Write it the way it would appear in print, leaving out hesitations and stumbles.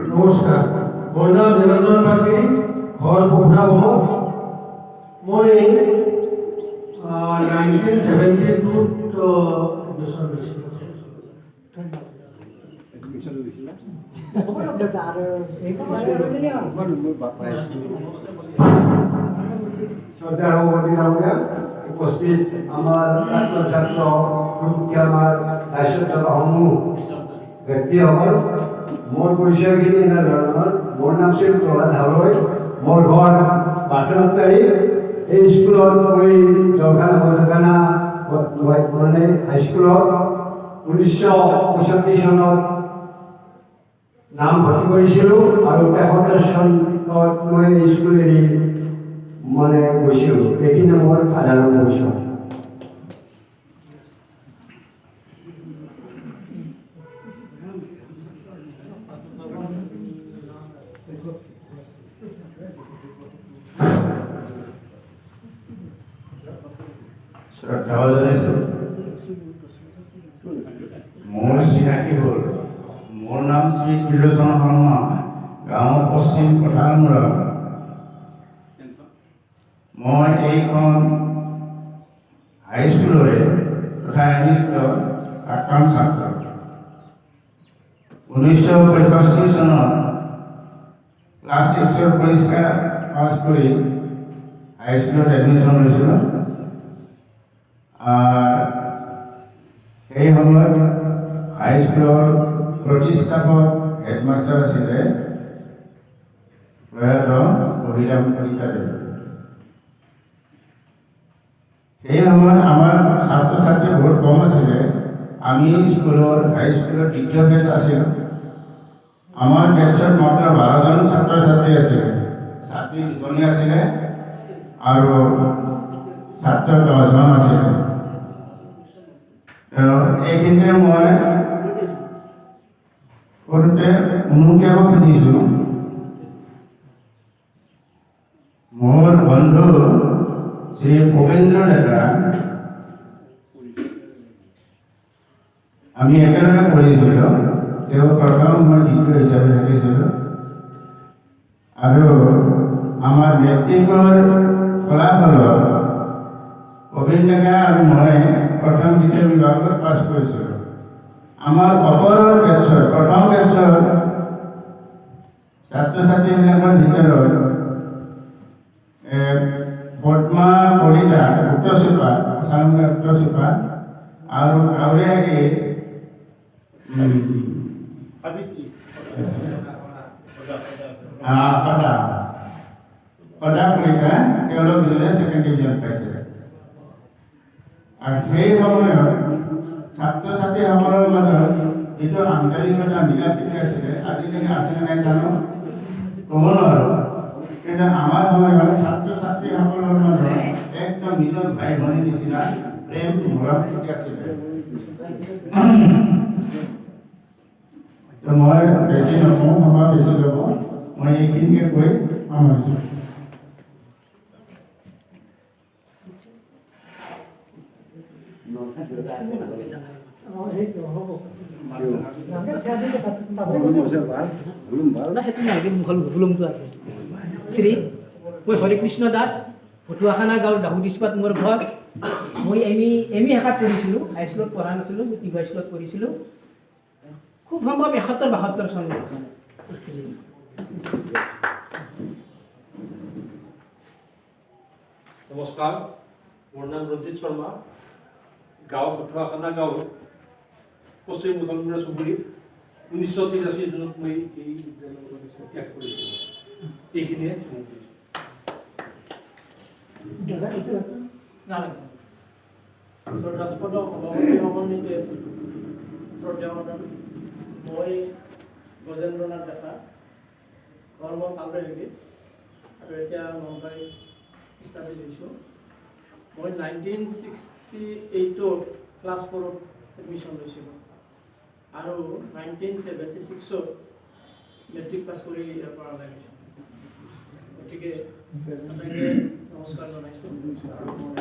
নমস্কাৰ, মোৰ নাম নিৰঞ্জন পাৰ্কী, ঘৰ পোখৰাবমত। মই 1972ত এডমিশ্যন লৈছিলোঁ। এডমিশ্যন লৈছিলা? হ'ব দিয়ক দাদা, আৰু মই পাইছোঁ। শ্ৰদ্ধা সভাপতি ডাঙৰীয়া, উপস্থিত আমাৰ প্ৰাক্তন ছাত্ৰ প্ৰমুখ্যে আমাৰ দায়িত্ব থকা সমূহ ব্যক্তিসকল, মোৰ পৰিচয়খিনি এনেধৰণৰ। মোৰ নাম শ্ৰী প্ৰহ্লাদ হালৈ, মোৰ ঘৰ বাটনতাৰী। এই স্কুলত মই জলখানা বৈঠকখানা মানে হাইস্কুলত 1965 চনত নাম ভৰ্তি কৰিছিলোঁ আৰু 73 চনত মই এই স্কুল এৰি মানে গৈছিলোঁ। এইখিনি মোৰ সাধাৰণ পৰিচয়। শ্ৰদ্ধা জনাইছোঁ। মোৰ চিনাকি হ'ল, মোৰ নাম শ্ৰী ত্ৰিলোচন শৰ্মা, গাঁও পশ্চিম পথাৰমূৰা। মই এইখন হাইস্কুলৰে তথা এম ই স্কুলৰ প্ৰাক্তন ছাত্ৰ। 1965 চনত ক্লাছ ছিক্সৰ পৰীক্ষা পাছ কৰি হাইস্কুলত এডমিশ্যন লৈছিলোঁ। সেই সময়ত হাইস্কুলৰ প্ৰতিষ্ঠাপক হেডমাষ্টাৰ আছিলে প্ৰয়াত অভিৰাম কলিতাদেৱ। সেই সময়ত আমাৰ ছাত্ৰ ছাত্ৰী বহুত কম আছিলে। আমি স্কুলৰ হাইস্কুলৰ দ্বিতীয় বেচ আছিলোঁ। আমাৰ বেটছত মাত্ৰ 12জন ছাত্ৰ ছাত্ৰী আছিলে, ছাত্ৰী দুজনী আছিলে আৰু ছাত্ৰ 10জন আছিলে। এইখিনিতে মই সৰুতে উনুকিয়াব খুজিছোঁ, মোৰ বন্ধু শ্ৰী কবীন্দ্ৰ ডেকা, আমি একেলগে পঢ়িছিলোঁ। তেওঁ প্ৰথম, মই দ্বিতীয় হিচাপে থাকিছিলোঁ আৰু আমাৰ মেট্ৰিকৰ ফলাফলত কবীন ডেকা আৰু মই প্ৰথম দ্বিতীয় বিভাগত পাছ কৰিছিলোঁ। আমাৰ ওপৰৰ বেটছৰ প্ৰথম বেটছৰ ছাত্ৰ ছাত্ৰীবিলাকৰ ভিতৰত পদ্মা কলিতা উত্তৰ চুপা, পথাৰমূৰা উত্তৰ চুপা আৰু কাউৰীহাগী সদা সদা কলিতা, তেওঁলোক দুজনে ছেকেণ্ড ডিভিজন পাইছিলে। আৰু সেই সময়ত ছাত্ৰ ছাত্ৰীসকলৰ মাজত যিটো আন্তৰিকতা মিলা প্ৰীতি আছিলে, আজিকালি আছেনে নাই জানো ক'ব নোৱাৰোঁ, কিন্তু আমাৰ সময়ত ছাত্ৰ ছাত্ৰীসকলৰ মাজত একদম নিজৰ ভাই ভনীৰ নিচিনা প্ৰেম মৰম প্ৰীতি আছিলে। তো মই বেছি নকওঁ, সময় বেছি ল'ব, মই এইখিনিকে কৈ সামৰিছোঁ। সেইটো হ'ব, সেইটো নালাগে, ভুলুমটো আছে। শ্ৰী মই হৰিকৃষ্ণ দাস, ফটুৱাখানা গাঁৱৰ দাহুদিছপাত মোৰ ঘৰ। মই এম ই শাখাত পঢ়িছিলোঁ, হাইস্কুলত পঢ়া নাছিলোঁ, মই টিভি স্কুলত পঢ়িছিলোঁ। খুব সম্ভৱ 71 72 চনৰ কথা। নমস্কাৰ, মোৰ নাম ৰঞ্জিত শৰ্মা, গাঁও ফটুৱাখানা গাঁও, পশ্চিম মুছলমানৰ চুবুৰীত। 1983 চনত মই এই বিদ্যালয় ত্যাগ কৰিছিলোঁ। এইখিনিয়ে। শ্ৰদ্ধাস্পদ সভাপতি সমন্বিতে শ্ৰদ্ধা, মই গজেন্দ্ৰনাথ ডেকা, ঘৰ মোৰ কালৰেহেগীত আৰু এতিয়া নলবাৰীত ইষ্টাব্লিছ হৈছোঁ। মই 1968ত ক্লাছ ফ'ৰত এডমিশ্যন লৈছিলোঁ আৰু 1976ত মেট্ৰিক পাছ কৰি ইয়াৰ পৰা ওলাই গৈছোঁ। গতিকে আটাইকে নমস্কাৰ জনাইছোঁ আৰু মই